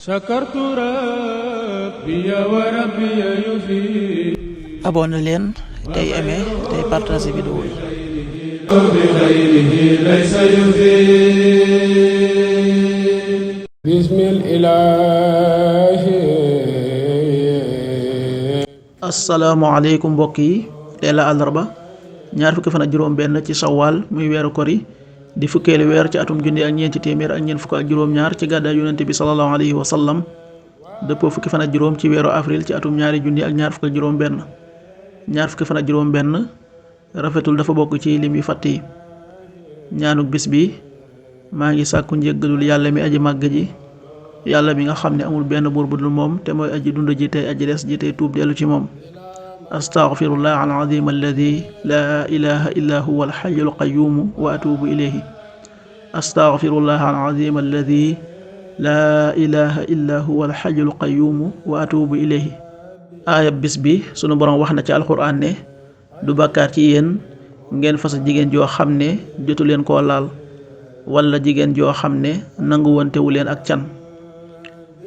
sakartu rabbi wa rabbi yufi. abonné leen tey aimé tey partagé vidéo yi. bi xayrihi laysa yufi. bismillaahi. asalaamaaleykum mbokk yi tey la àllarba ñaar fukki fan ak juróom benn ci sawaal muy weeru kori di fukkeelu weer ci atum junni ak ñeenti téeméer ak ñeent fukk ak juróom-ñaar ci gàddaay yonente bi sallallahu alayhi wa sallam dëppoo fukki fan ak juróom ci weeru avril ci atum ñaari junni ak ñaar fukk ak juróom benn ñaar fukki fan ak juróom benn rafetul dafa bokk ci lim yu fàtt yi. ñaanuk bis bi maa ngi sàkku njéggalul yàlla mi aji màgg ji, yàlla mi nga xam ne amul benn buur bu dul moom te mooy aji dund ji tey aji des ji tey tuub dellu ci moom. astaghfirullah al-azim alladi laa ilaha illa huwa al-hayyul qayyum wa atubu ilayhi. astaghfirullah al-azim alladi laa ilaha illa huwa al-hayyul qayyum wa atubu ilayhi. aayab bis bi sunu borom wax na ci alxuraan ne du bàkkaar ci yéen ngeen fas jigéen joo xam ne jotu leen koo laal, wala jigéen joo xam ne nangu wantewu leen ak can,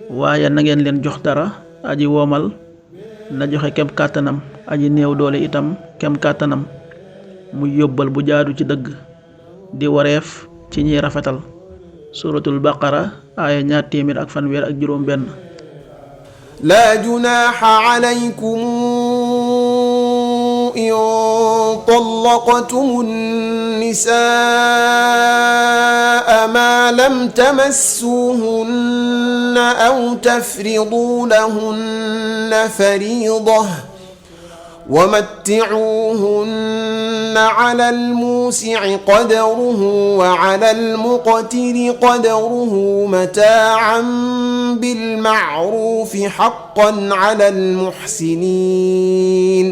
waaye na ngeen leen jox dara. aji woomal na joxe kem kàttanam, aji néew doole itam kem kàttanam, muy yóbbal bu jaadu ci dëgg, di wareef ci ñiy rafetal. suratul baqara aaya 2fanweer ak juróom benn. laa junaaxa alaykum in tallaqtumu nisaa maa lam tamassuhunna aw tafriduu lahunna fariida wa matticuuhunna ala almuusici qadaruhu wa ala almuqtiri qadaruhu mataacan bilmacruufi xaqqan ala almuxsiniin.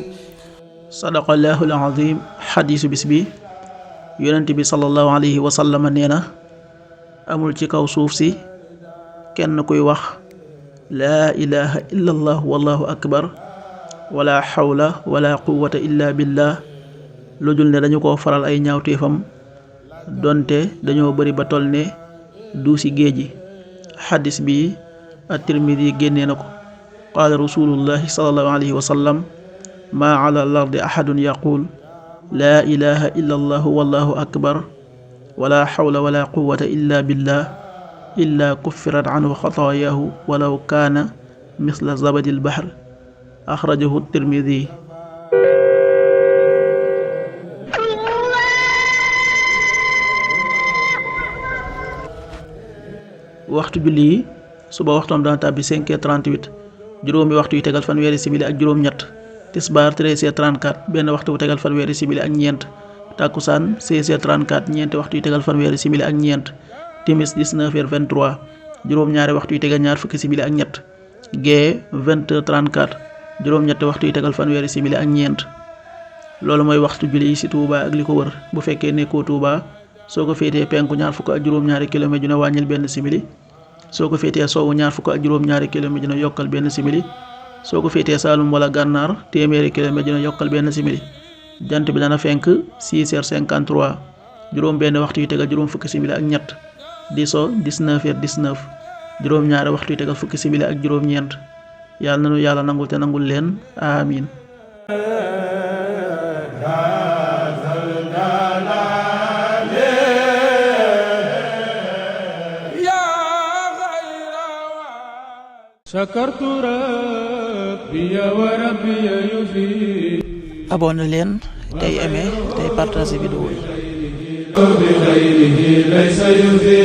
sadaqallaahu al-aziim. xadiisu bis bi yonent bi sallallahu alayhi wa sallam nee na amul ci kaw suuf si kenn kuy wax laa ilaha illa allah wallahu akbar wala xawla wala quwwata illa billah lu dul ne dañu ko faral ay ñaawteefam donte dañoo bari ba toll ne duusi géej gi. xadis bi at-Tirmidi génnee na ko. qaala rasulullahi sallallahu alayhi wa sallam maa ala al-ardi ahadun yaqul laa ilaha illa allah wallahu akbar wala xawla wala quwwata illa billah illa kuffirat anhu xataayaahu walaw kaana misla zabadil bahr. axrajahu Tirmidi. waxtu julli yi suba waxtoom dana tàbbi 5h38, juróomi waxtu yu tegal fanweeri simili ak juróom-ñett. tisbaar 13h34, benn waxtu bu tegal fanweeri simili ak ñeent. takkusaan 16h34, ñeenti waxtu yu tegal fanweeri simili ak ñeent. timis 19h23, juróom-ñaari waxtu yu tegal ñaar fukki simili ak ñett. gee 20h34, juróom-ñetti waxtu yu tegal fanweeri simili ak ñeent. loolu mooy waxtu julli yi ci Touba ak li ko wër. bu fekkee nekkoo Touba soo ko féetee penku ñaar fukk ak juróom-ñaari kilomètre dina wàññil benn simili, soo ko féetee sowwu ñaar fukk ak juróom-ñaari kilomètre dina yokkal benn simili, soo ko féetee Saalum wala Gànnaar téeméeri kilomètre dina yokkal benn simili. jant bi dana fenk 6h53, juróom benn waxtu yu tegal juróom fukki simili ak ñett. di so 19h19, juróom-ñaari waxtu yu tegal fukki simili ak juróom-ñeent. yàlla nanu yàlla nangul te nangul leen amiin. sakartu rabbi wa rabbi yufi. abonné leen tey aimé tey partagé vidéo yi. bi xayrihi laysa yufi.